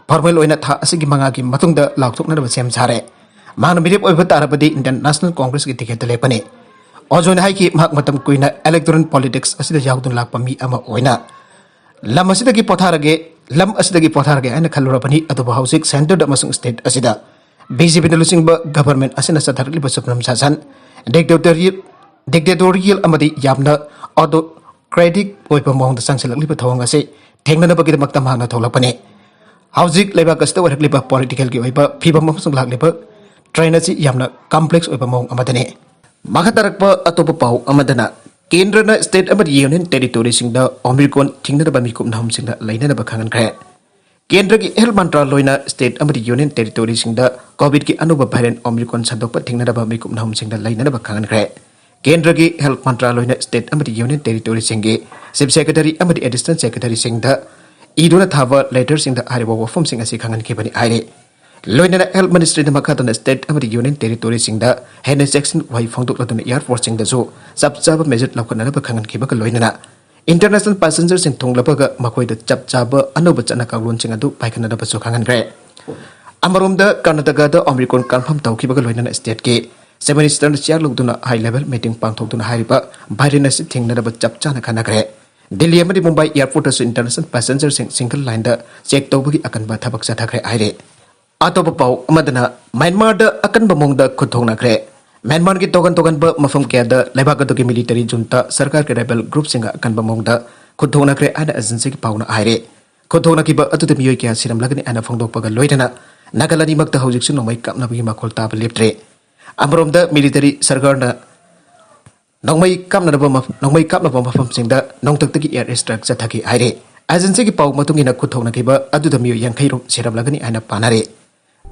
ꯐꯣꯔꯃꯦꯜ ꯑꯣꯏꯅ ꯊꯥ ꯑꯁꯤꯒꯤ ꯃꯉꯥꯒꯤ ꯃꯇꯨꯡꯗ ꯂꯥꯎꯊꯣꯛꯅꯅꯕ ꯁꯦꯝ ꯁꯥꯔꯦ꯫ ꯃꯍꯥꯛꯅ ꯃꯤꯔꯦꯞ ꯑꯣꯏꯕ ꯇꯥꯔꯕꯗꯤ ꯏꯟꯗꯤꯌꯟ ꯅꯦꯁꯅꯦꯜ ꯀꯣꯡꯒ꯭ꯔꯦꯁꯀꯤ ꯇꯤꯀꯦꯠꯇ ꯂꯦꯞꯀꯅꯤ꯫ ꯑꯣꯖꯣꯏꯅ ꯍꯥꯏꯈꯤ, ꯃꯍꯥꯛ ꯃꯇꯝ ꯀꯨꯏꯅ ꯏꯂꯦꯛꯇꯣꯔꯦꯜ ꯄꯣꯂꯤꯇꯤꯛꯁ ꯑꯁꯤꯗ ꯌꯥꯎꯗꯨꯅ ꯂꯥꯛꯄ ꯃꯤ ꯑꯃ ꯑꯣꯏꯅ ꯂꯝ ꯑꯁꯤꯗꯒꯤ ꯄꯣꯊꯥꯔꯒꯦ, ꯂꯝ ꯑꯁꯤꯗꯒꯤ ꯄꯣꯊꯥꯔꯒꯦ ꯍꯥꯏꯅ ꯈꯜꯂꯨꯔꯕꯅꯤ, ꯑꯗꯨꯕꯨ ꯍꯧꯖꯤꯛ ꯁꯦꯟꯇꯔꯗ ꯑꯃꯁꯨꯡ ꯁ꯭ꯇꯦꯠ ꯑꯁꯤꯗ ꯕꯤ ꯖꯦ ꯄꯤꯅ ꯂꯨꯆꯤꯡꯕ ꯒꯕꯔꯟꯃꯦꯟꯠ ꯑꯁꯤꯅ ꯆꯠꯊꯔꯛꯂꯤꯕ ꯁꯨꯞꯅꯝ ꯁꯥꯁꯟ, ꯗꯤꯛꯇꯦꯇꯣꯔꯤꯌꯦꯜ, ꯗꯤꯛꯇꯦꯇꯣꯔꯤꯌꯦꯜ ꯑꯃꯗꯤ ꯌꯥꯝꯅ ꯑꯣꯇꯣꯀ꯭ꯔꯦꯇꯤꯛ ꯑꯣꯏꯕ ꯃꯑꯣꯡꯗ ꯆꯪꯁꯤꯜꯂꯛꯂꯤꯕ ꯊꯧꯑꯣꯡ ꯑꯁꯤ ꯊꯦꯡꯅꯅꯕꯒꯤꯗꯃꯛꯇ ꯃꯍꯥꯛꯅ ꯊꯣꯛꯂꯛꯄꯅꯤ꯫ ꯍꯧꯖꯤꯛ ꯂꯩꯕꯥꯛ ꯑꯁꯤꯗ ꯑꯣꯏꯔꯛꯂꯤꯕ ꯄꯣꯂꯤꯇꯤꯀꯦꯜꯒꯤ ꯑꯣꯏꯕ ꯐꯤꯕꯝ ꯑꯃꯁꯨꯡ ꯂꯥꯛꯂꯤꯕ ꯇ꯭ꯔꯦꯟ ꯑꯁꯤ ꯌꯥꯝꯅ ꯀꯝꯄ꯭ꯂꯦꯛꯁ ꯑꯣꯏꯕ ꯃꯑꯣꯡ ꯑꯃꯗꯅꯤ꯫ ꯃꯈꯥ ꯇꯥꯔꯛꯄ ꯑꯇꯣꯞꯄ ꯄꯥꯎ ꯑꯃꯗꯅ, ꯀꯦꯟꯗ꯭ꯔꯅ ꯁ꯭ꯇꯦꯠ ꯑꯃꯗꯤ ꯌꯨꯅꯤꯌꯟ ꯇꯦꯔꯤꯇꯣꯔꯤꯁꯤꯡꯗ ꯑꯣꯃꯤꯀ꯭ꯔꯣꯟ ꯊꯤꯡꯅꯅꯕ ꯃꯤꯀꯨꯞ ꯅꯍꯨꯝꯁꯤꯡꯗ ꯂꯩꯅꯅꯕ ꯈꯪꯍꯟꯈ꯭ꯔꯦ꯫ ꯀꯦꯟꯗ꯭ꯔꯒꯤ ꯍꯦꯜꯊ ꯃꯟꯇ꯭ꯔꯥꯂꯣꯏꯅ ꯁ꯭ꯇꯦꯠ ꯑꯃꯗꯤ ꯌꯨꯅꯤꯌꯟ ꯇꯦꯔꯤꯇꯣꯔꯤꯁꯤꯡꯗ ꯀꯣꯚꯤꯗꯀꯤ ꯑꯅꯧꯕ ꯚꯦꯔꯤꯌꯦꯟꯠ ꯑꯣꯃꯤꯀ꯭ꯔꯣꯟ ꯁꯟꯗꯣꯛꯄ ꯊꯤꯡꯅꯅꯕ ꯃꯤꯀꯨꯞ ꯅꯍꯨꯝꯁꯤꯡꯗ ꯂꯩꯅꯅꯕ ꯈꯪꯍꯟꯈ꯭ꯔꯦ꯫ ꯀꯦꯟꯗ꯭ꯔꯒꯤ ꯍꯦꯜꯊ ꯃꯟꯇ꯭ꯔꯥꯂꯣꯏꯅ ꯁ꯭ꯇꯦꯠ ꯑꯃꯗꯤ ꯌꯨꯅꯤꯌꯟ ꯇꯦꯔꯤꯇꯣꯔꯤꯁꯤꯡꯒꯤ ꯆꯤꯐ ꯁꯦꯀ꯭ꯔꯦꯇꯔꯤ ꯑꯃꯗꯤ ꯑꯦꯗꯤꯁꯅꯦꯜ ꯁꯦꯀ꯭ꯔꯦꯇꯔꯤꯁꯤꯡꯗ ꯏꯗꯨꯅ ꯊꯥꯕ ꯂꯦꯇꯔꯁꯤꯡꯗ ꯍꯥꯏꯔꯤꯕ ꯋꯥꯐꯝꯁꯤꯡ ꯑꯁꯤ ꯈꯪꯍꯟꯈꯤꯕꯅꯤ ꯍꯥꯏꯔꯤ꯫ ꯂꯣꯏꯅꯅ ꯍꯦꯜꯊ ꯃꯤꯅꯤꯁꯇ꯭ꯔꯤꯅ ꯃꯈꯥ ꯇꯥꯅ ꯁ꯭ꯇꯦꯠ ꯑꯃꯗꯤ ꯌꯨꯅꯤꯌꯟ ꯇꯦꯔꯤꯇꯣꯔꯤꯁꯤꯡꯗ ꯍꯦꯟꯅ ꯆꯦꯛꯁꯤꯟ ꯋꯥꯍꯩ ꯐꯣꯡꯗꯣꯛꯂꯗꯨꯅ ꯑꯦꯌꯥꯔꯄꯣꯔꯠꯁꯤꯡꯗꯁꯨ ꯆꯞ ꯆꯥꯕ ꯃꯦꯖꯔ ꯂꯧꯈꯠꯅꯅꯕ ꯈꯪꯍꯟꯈꯤꯕꯒ ꯂꯣꯏꯅꯅ ꯏꯟꯇꯔꯅꯦꯁꯅꯦꯜ ꯄꯦꯁꯦꯟꯖꯔꯁꯤꯡ ꯊꯨꯡꯂꯕꯒ ꯃꯈꯣꯏꯗ ꯆꯞ ꯆꯥꯕ ꯑꯅꯧꯕ ꯆꯠꯅ ꯀꯥꯡꯂꯣꯟꯁꯤꯡ ꯑꯗꯨ ꯄꯥꯏꯈꯠꯅꯅꯕꯁꯨ ꯈꯪꯍꯟꯈ꯭ꯔꯦ꯫ ꯑꯃꯔꯣꯝꯗ ꯀꯔꯅꯥꯇꯀꯥꯗ ꯑꯣꯃꯤꯀ꯭ꯔꯣꯟ ꯀꯟꯐꯥꯔꯝ ꯇꯧꯈꯤꯕꯒ ꯂꯣꯏꯅꯅ ꯁ꯭ꯇꯦꯠꯀꯤ ꯆꯤꯐ ꯃꯤꯅꯤꯁꯇꯔꯅ ꯆꯤꯌꯥꯔ ꯂꯧꯗꯨꯅ ꯍꯥꯏ ꯂꯦꯚꯦꯜ ꯃꯤꯇꯤꯡ ꯄꯥꯡꯊꯣꯛꯇꯨꯅ ꯍꯥꯏꯔꯤꯕ ꯚꯥꯏꯔꯁ ꯑꯁꯤ ꯊꯤꯡꯅꯅꯕ ꯆꯞ ꯆꯥꯅ ꯈꯟꯅꯈ꯭ꯔꯦ꯫ ꯗꯤꯜꯂꯤ ꯑꯃꯗꯤ ꯃꯨꯝꯕꯥꯏ ꯑꯦꯌꯥꯔꯄꯣꯔꯠꯇꯁꯨ ꯏꯟꯇꯔꯅꯦꯁꯅꯦꯜ ꯄꯦꯁꯦꯟꯖꯔꯁꯤꯡ ꯁꯤꯡꯒꯜ ꯂꯥꯏꯟꯗ ꯆꯦꯛ ꯇꯧꯕꯒꯤ ꯑꯀꯟꯕ ꯊꯕꯛ ꯆꯠꯊꯈ꯭ꯔꯦ ꯍꯥꯏꯔꯤ꯫ ꯑꯇꯣꯞꯄ ꯄꯥꯎ ꯑꯃꯗꯅ, ꯃ꯭ꯌꯥꯟꯃꯥꯔꯗ ꯑꯀꯟꯕ ꯃꯑꯣꯡꯗ ꯈꯨꯠ ꯊꯣꯛꯅꯈ꯭ꯔꯦ꯫ ꯃ꯭ꯌꯥꯟꯃꯥꯔꯒꯤ ꯇꯣꯉꯥꯟ ꯇꯣꯉꯥꯟꯕ ꯃꯐꯝ ꯀꯌꯥꯗ ꯂꯩꯕꯥꯛ ꯑꯗꯨꯒꯤ ꯃꯤꯂꯤꯇꯔꯤ ꯖꯨꯟꯇꯥ ꯁꯔꯀꯥꯔꯒꯤ ꯔꯥꯏꯕꯦꯜ ꯒ꯭ꯔꯨꯞꯁꯤꯡꯒ ꯑꯀꯟꯕ ꯃꯑꯣꯡꯗ ꯈꯨꯠ ꯊꯣꯛꯅꯈ꯭ꯔꯦ ꯍꯥꯏꯅ ꯑꯦꯖꯦꯟꯁꯤꯒꯤ ꯄꯥꯎꯅ ꯍꯥꯏꯔꯦ꯫ ꯈꯨꯠ ꯊꯣꯛꯅꯈꯤꯕ ꯑꯗꯨꯗ ꯃꯤꯑꯣꯏ ꯀꯌꯥ ꯁꯤꯔꯝꯂꯒꯅꯤ ꯍꯥꯏꯅ ꯐꯣꯡꯗꯣꯛꯄꯒ ꯂꯣꯏꯅꯅ ꯅꯥꯒꯜ ꯑꯅꯤꯃꯛꯇ ꯍꯧꯖꯤꯛꯁꯨ ꯅꯣꯡꯃꯩ ꯀꯥꯞꯅꯕꯒꯤ ꯃꯈꯣꯜ ꯇꯥꯕ ꯂꯦꯞꯇ꯭ꯔꯦ꯫ ꯑꯃꯔꯣꯝꯗ ꯃꯤꯂꯤꯇꯔꯤ ꯁꯔꯀꯥꯔꯅ ꯅꯣꯡꯃꯩ ꯀꯥꯞꯅꯅꯕ ꯃꯐ-, ꯅꯣꯡꯃꯩ ꯀꯥꯞꯅꯕ ꯃꯐꯝꯁꯤꯡꯗ ꯅꯣꯡꯊꯛꯇꯒꯤ ꯑꯦꯌꯔ ꯏꯁꯇ꯭ꯔꯥꯏꯛ ꯆꯠꯊꯈꯤ ꯍꯥꯏꯔꯦ꯫ ꯑꯦꯖꯦꯟꯁꯤꯒꯤ ꯄꯥꯎ ꯃꯇꯨꯡ ꯏꯟꯅ ꯈꯨꯠ ꯊꯣꯛꯅꯈꯤꯕ ꯑꯗꯨꯗ ꯃꯤꯑꯣꯏ ꯌꯥꯡꯈꯩ ꯔꯣꯝ ꯁꯤꯔꯝꯂꯒꯅꯤ ꯍꯥꯏꯅ ꯄꯥꯅꯔꯦ꯫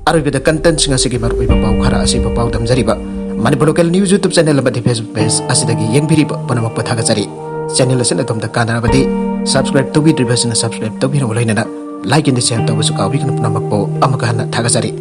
ꯑꯔꯣꯏꯕꯗ ꯀꯟꯇꯦꯟꯁꯤꯡ ꯑꯁꯤꯒꯤ ꯃꯔꯨꯑꯣꯏꯕ ꯄꯥꯎ ꯈꯔ ꯑꯁꯤꯕꯨ ꯄꯥꯎꯗꯝꯖꯔꯤꯕ Manipur local news YouTube channel ꯑꯃꯗꯤ ꯐꯦꯁꯕꯨꯛ ꯄꯦꯖ ꯑꯁꯤꯗꯒꯤ ꯌꯦꯡꯕꯤꯔꯤꯕ ꯄꯨꯝꯅꯃꯛꯄꯨ ꯊꯥꯒꯠꯆꯔꯤ꯫ ꯆꯦꯅꯦꯜ ꯑꯁꯤꯅ ꯑꯗꯣꯝꯗ ꯀꯥꯟꯅꯔꯕꯗꯤ ꯁꯕꯁꯀ꯭ꯔꯥꯏꯕ ꯇꯧꯕꯤꯗ꯭ꯔꯤꯕꯁꯤꯡꯅ ꯁꯕꯁꯀ꯭ꯔꯥꯏꯕ ꯇꯧꯕꯤꯅꯕ ꯂꯣꯏꯅꯅ ꯂꯥꯏꯛ ꯑꯦꯟꯗ ꯁꯦꯌꯔ ꯇꯧꯕꯁꯨ ꯀꯥꯎꯕꯤꯒꯅꯨ꯫ ꯄꯨꯝꯅꯃꯛꯄꯨ ꯑꯃꯨꯛꯀ ꯍꯟꯅ ꯊꯥꯒꯠꯆꯔꯤ꯫